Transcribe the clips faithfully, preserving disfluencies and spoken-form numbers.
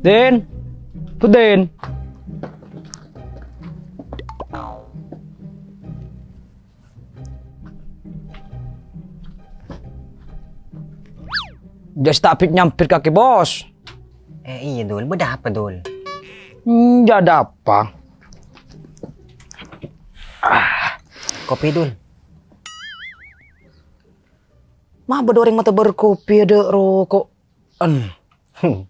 Din. Budin. Jâ' sè ta' bit-nyambit kakè, Bos. Eh, iyâ, Dul. Bâdâ apa, Dul? Hmm, jâ' ada apa? Ah, kopi, Dul. Ma' bâdâ orèng matebâr kopi adâ' roko'. En. Hmm.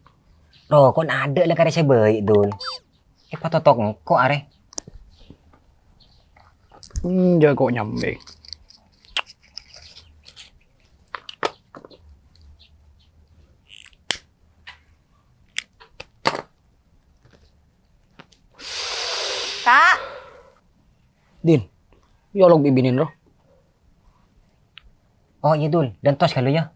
Roko'na adâ' la karè sè bhâi, Dul. Èpatotok engko' arè. Hmm, jâ' ko' nyambit. Ka'. Din, yâ olok bi' binèn ro. Oh, iyâ, Dul. Dântos ghâllu, yâ.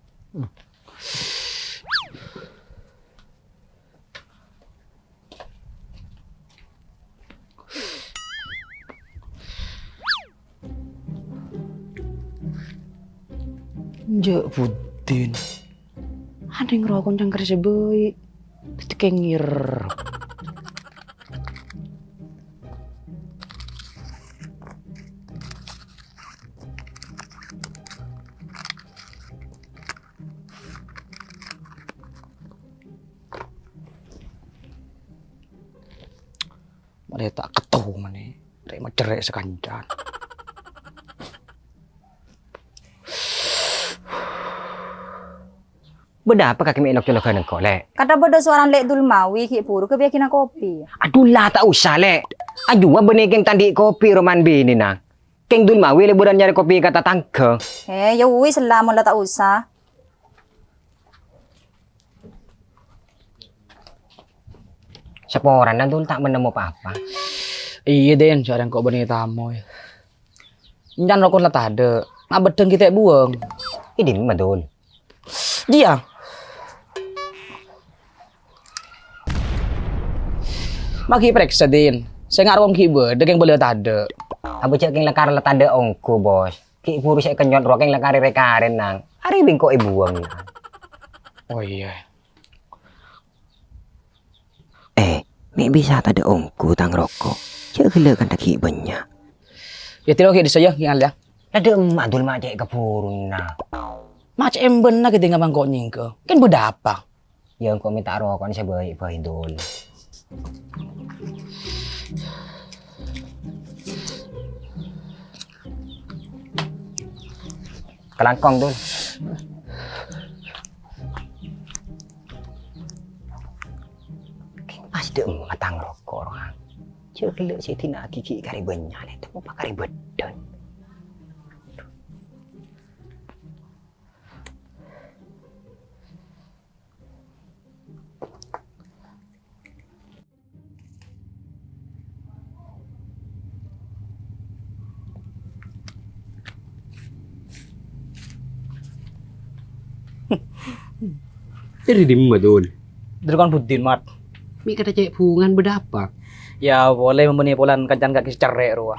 Jâ' Budin. Anèng rowa koncang karè sè bhâi. Dâddhi kèngèr. Marè ta' ketto manè, rè' macerrè' sakancana. Bâdâ apa kakè mè' nok-colokan engko', Lè'? Kadhâng bâdâ sowarana Lè' Dulmawi ghi' buru kabiyâgina kopi. Adhu, la ta' osa, Lè'. Ajuwâ bânnè kèng ta' andi' kopi roman binèna. Kèng Dulmawi lèbârân nyarè kopi ka tatangghâ. Eh, yâ wis la, mon la ta' osa. Saporana, Dul, ta' nemmo pa-apa. Iyâ, Din, sareng ko' bânnè tamoy. Èncan roko' la tadâ'. Ma' bâddhâng ghi' ta' èbuwâng. È dimma, Dul? Iyâ. Ma' ghi' parèksa, Din. Sènga' roko' ghi' bâdâ, kèng bâlâ tadâ'. Abâ' jâ' kèng la karè la tadâ' ongghu, Bos. Ghi' buru sè èkennyot rowa kèng la karè rè-karè, Nang. Arè bi' engko' èbuwâng. Oh, iyâ. Eh, mè' bisa tadâ' ongghu tang roko'. Jâ' ghellâ' kantha ghi' bânnya'. Yâ, tèro ghi' dissa, yâ, ngingal, yâ. La dâ' emma' Dul ma' cè' kabhuruna. Ma' cè' embânna ghi' dingngâ bâ' engko' nyèngghâ. Kèng bâdâ apa? Yâ, engko' mènta roko'na sè bhâi-bhâi, Dul. Kalangkong, Dul. Pas dâ' emma' tang roko', rowa. Jâ' ghellâ' sè èdina'aghi ghi' karè bânnya', Lè', temmo pakarè bâddhân. Dâri dimma, Dul? Dâri kon Budin, Mat. Mè' kadhâ' cè' bhungan bâdâ apa? Yâ, polè membânnè polana kancana kakè sè cerrè' rowa.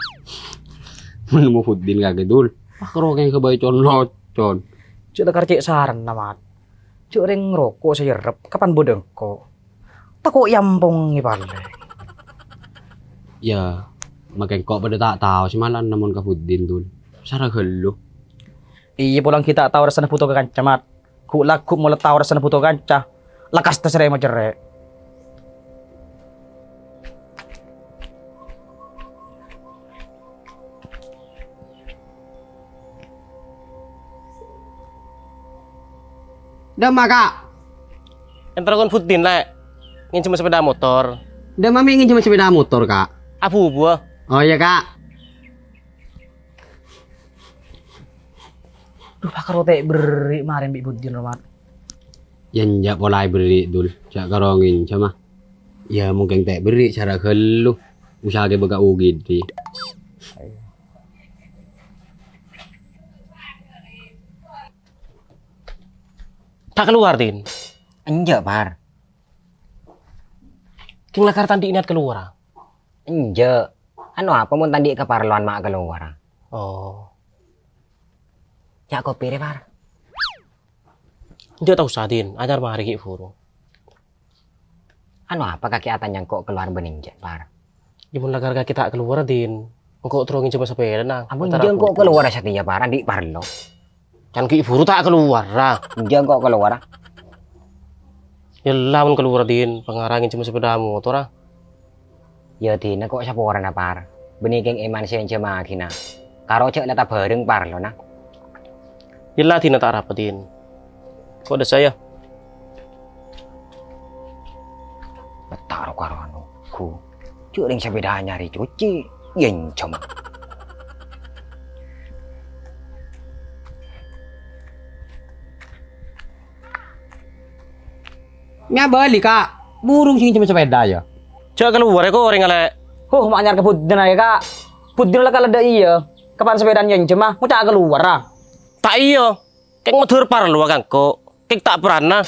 Mon nemmo Budin kakè, Dul. Wah, karo kèng kabây con-locon. Jâ' la karè cè' sarana, Mat. Jâ' orèng roko' sè nyerrep, kapan bâdâ engko'? Tako' èampongè palèng. Yâ, makè engko' padâ ta' tao sè mala'ana mon ka Budin, Dul. Sara ghâllu. Iyâ, polana ghi' ta' tao rassana bhuto ka kanca, Mat. Ghu'-lagghu' mola tao rassana bhuto ka kanca, la kasta sèrè macerrè'. Dâmma, Ka'? Èntar kon Budin, Lè'. Ngènjhâmma sepeda motor. Dâmma mè' ngènjhâmma sepeda motor, Ka'? Abu-buwâ. Oh, iyâ, Ka'. Dhu, pakaro ta' èberri' marèna bi' Budin, Mat. Yâ, enjâ' pola èberri', Dul. Jâ' karo ngènjhâmma. Yâ, mungkin ta' èberri', sara ghâllu. Usaha kè bâka' ugidi. Ta' kalowar, Din? Enjâ', Par. Kèng lakar ta' andi' niyat kalowar, ah? Enjâ'. Ano apa mon ta' andi' kaparlowan ma' kalowar, ah? Oh. Ca'na kopi rè, Par. Enjâ' ta' osa, Din. Anyar marè ghi' buru. Anu apa kakè atanya engko' kalowar bânnè enjâ', Par? Yâ, mon lakar kakè ta' kalowar, Din. Engko' terro ngènjhâmâ sapèdana. Apa enjâ' engko' kalowar satèya, Par? Andi' parlo. Can ghi' buru ta' kalowara. Enjâ' engko' kalowara. Yâ la, mon kalowara, Din, pangara ngènjhâmâ sapèda motorra. Yâ, Din, engko' saporana, Par. Bânnè kèng Èman sè ènjhâmmaghina. Karo jhâ' la tabhâreng parlona. Yâ la, Din, ta' arapa, Din. Engko' dâssa, yâ. Betaro karo anu, ghu. Jhâ' rèng sapèda anyar ècuci, ènjhâm. Mè' abâli, Ka'. Burung sè ngènjhâmâ sapèda, yâ. Jhâ' kalowar, èko orèng alè'. Huh, ma' anyar ka buddhina, yâ, Ka'. Buddhina la kala dâ' iyâ. Kapan sapèdana ènjhâmâ, ngoca' kalowara. Ta' iyâ. Kèng mandhâr parlowa ka engko'. Kèng ta' porana.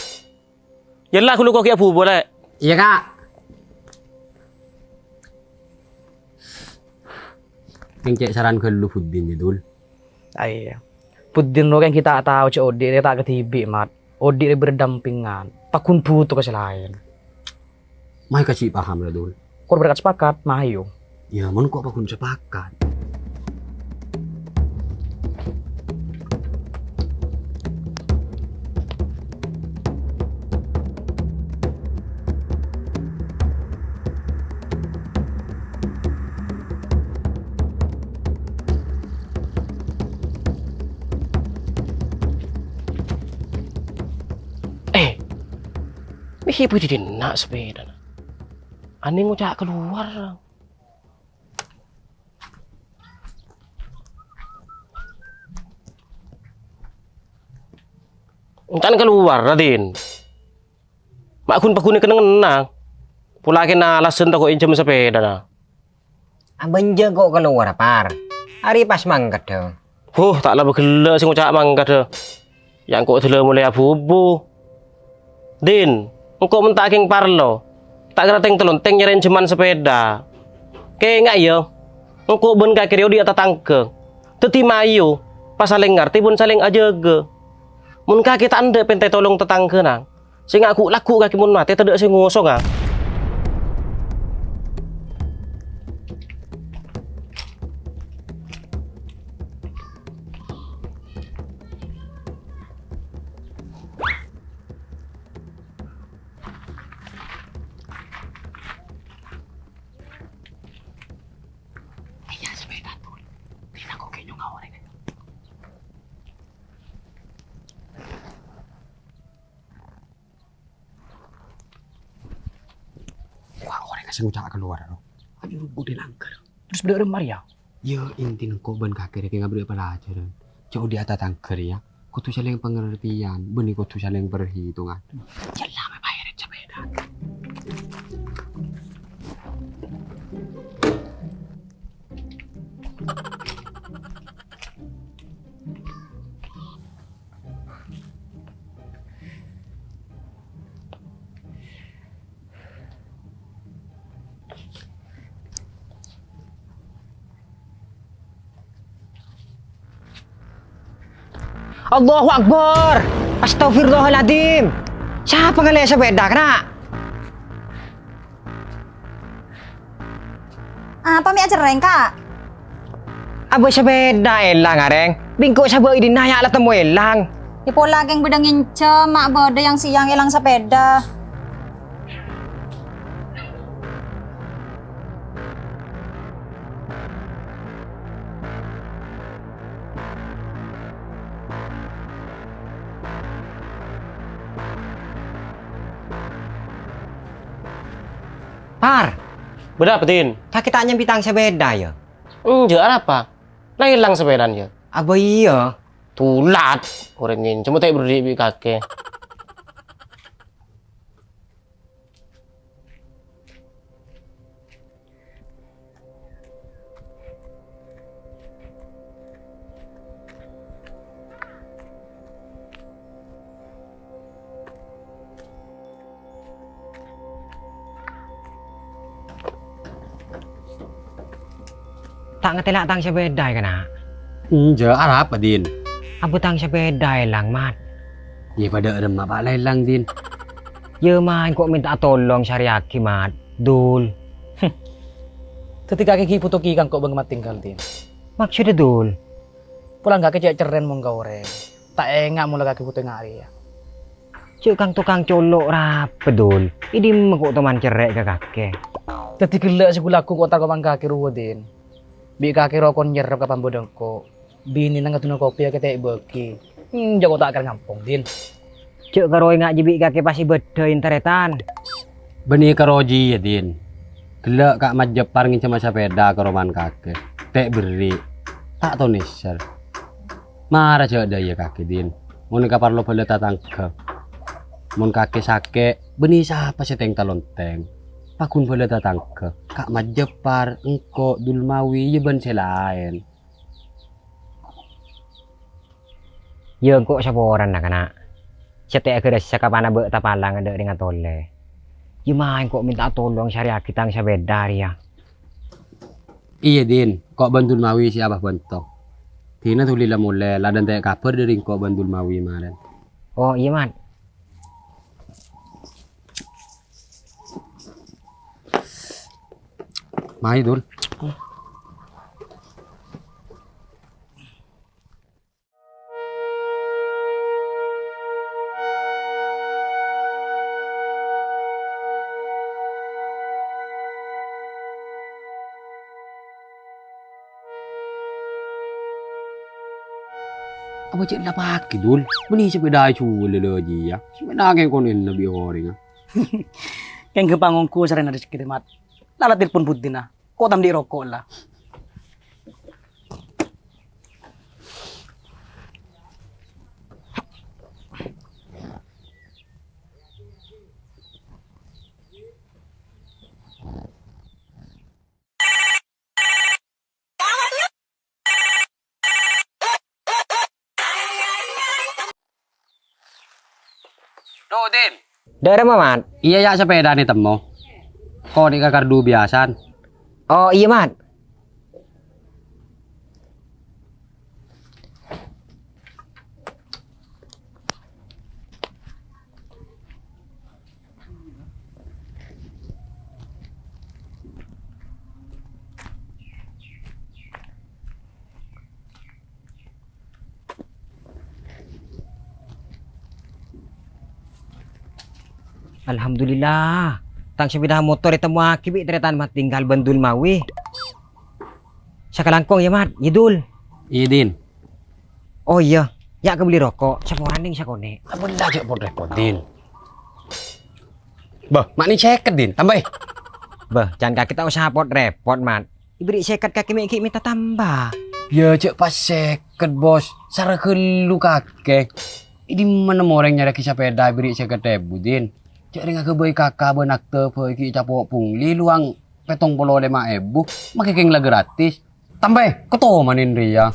Yâ la, ghulâ engko' ghi' abubu, Lè'. Iyâ, Ka'. Kèng cè' saran ghâllu buddhina, Dul. Aiyâ. Buddhina kèng ghi' ta' tao jhâ' odi' rèya ta' kadhibi', Mat. Odi' rèya berdampingan. Paggun buto ka sè laèn. Mayu kajhi paham, la, Dul. Kor berkat sepakat, mayu. Yâ, mon ko' paggun sepakat. Eh, mè' bâdâ dinna' sapèdana. Anè ngoca' kalowar. Engkan kalowar, Raden. Ma' ghun-paghun kennengnganna. Pola kèng alasan tako' ènjhâm sapèdana. Abânjâ ko' kalowar, Par. Arè pas mangkaddhâ. Huh, ta' laba ghellâ' sè ngoca' mangkaddhâ. Ya' engko' dâlâ molaè abubu. Din, engko' mon ta' kèng parlo. Ta' kèra tèng-tèlontèng nyarè ènjhâman sapèda. Kènga'a, yâ. Engko' bân kakè rèya odi' atatangghâ. Dhâddhi mayu, pasalèng ngartè bân salèng ajâgâ. Mon kakè ta' endâ' pènta ètolong tatangghâna, sènga' ghu'-lagghu' kakè mon matè tadâ' sè ngosonga. Iyâ, sapèda, Dul. Dina kok kènyong orèng. Wah, orèng sè ngoca' kalowar, no. Ayo, budi langgar. Terros bâdâ remmar, yâ? Yâ, intina engko' bân kakè rèya kèng aberri' pelajaran. Jhâ' odi' atatangghâ rèya, kodhu salèng pangartèyan, bânnè kodhu salèng parhitungan. Yâ, la, mè' bâjârâ sapèda. Allahu Akbar! Astagfirullahaladzim! Sapa ngalè'è sapèda, kana'? Apa mè' acerrèng, Ka'? Abâ' sapèda èlang, arèng. Bingko' sabâ' è dinna' ya' la temmo èlang. Yâ pola kèng bâdâ ngènjhâm, ma' bâdâ yang sèyang èlang sapèda. Par! Bâdâ apa, Din? Kakè ta' nyambi tang sapèda, yâ? Enjâ', arapa? La èlang sapèdana, yâ? Abâ' iyâ. Tulat! Orèng ngènjhâm ta' èberri' bi' kakè. Ta' ngatèla' tang sapèda, yâ, kana'? Enjâ', arapa, Din? Abâ' tang sapèda èlang, Mat. Yâ, padâ remma, Pa', la èlang, Din. Yâ, ma' engko' mènta'a tolong sarèyaghi, Mat. Dul. Dhâddhi kakè ghi' bhuto kèya engko' bân Mat tèngghâl, Din. Maksodda, Dul? Polana kakè cè' cerrèn mon ka orèng. Ta' enga' mon la kakè bhuto nga' rèya. Cè' kang-tokang colo' rapè, Dul. È dimma ko' toman cerrè' ka kakè? Dhâddhi ghellâ' sè ghu-lagghu ko' entar ka pang kakè rowa, Din. Bi' kakè rokon nyerrep ka pambâdâ engko'. Binèna ngaduna kopi kakè ta' èbâghi. Enjâ' ko' ta' kèra ngampong, Din. Jhâ' karo enga' jiyâ bi' kakè pas èbâddhâi tarètan. Bânnè karo jiyâ, Din. Ghellâ' Ka' Majjhâpar ngènjhâma sapèda ka romana kakè. Ta' èberri'. Ta' tao nèser. Mara jhâ' dâ' iyâ kakè, Din. Mon èkaparlo bhâlâ tatangghâ. Mon kakè sakè', bânnè sapa sè tèng-talontèng? Paghun bhâlâ tatangghâ. Ka' Majjhâpar, engko', Dul Mawi, yâ bân sè laèn. Yâ, engko' saporana, kana'. Sè ta' aghârâssa kapana bâ' tapalang dâ' rèng atolè. Yâ, ma' engko' mènta'a tolong sarèyaghi tang sapèda rèya. Iyâ, Din. Ko' bân Dul Mawi sè abâbânto. Dina dhuli la molè, la dântè' kabhâr dâri engko' bân Dul Mawi marèn. Oh, iyâ, Mat. Mayu, Dul. Apa cè' lapa'aghi, Dul? Bânnè sapèda jhuwâl la jiyâ. Sapèda kèng konèna bi' orèngnga. Kèng ghâmpang ongghu sarèna rejhekkè, Mat. La la telpon budina. Ko' ta' andi' roko' la. Dhu, Din. Dâ'remma, Mat? Iyâ, yâ, sapèdana temmo. Konè' ka kardhu biyasana. Oh, iyâ, Mat. Alhamdulillah, tang sapèda motor ètemmowaghi bi' tarètan Mat tèngghâl bân Dul Mawi. Sakalangkong yâ, Mat, yâ, Dul. Iyâ, Din. Oh iyâ, yâ' kabelli roko', saporana nèng sakonè'. Abâlla jhâ' pot-repot, Din. Bâh, ma' nèng sèket, Din, tambâi. Bâh, can kakè ta' osa pot-repot, Mat. Èberri' sèket kakè mè' ghi' mènta tamba. Yâ, jhâ' pas sèket, Bos. Sara ghâllu kakè. È dimma nemmo orèng nyarèaghi sapèda èberri' sèket èbu, Din? Jhâ' rèng aghâbây kaka bân akta bhâi ghi' ècapo' pungli lowang pèttong polo lèma èbu, makè kèng la gratis. Tambâi, katomanè rèya.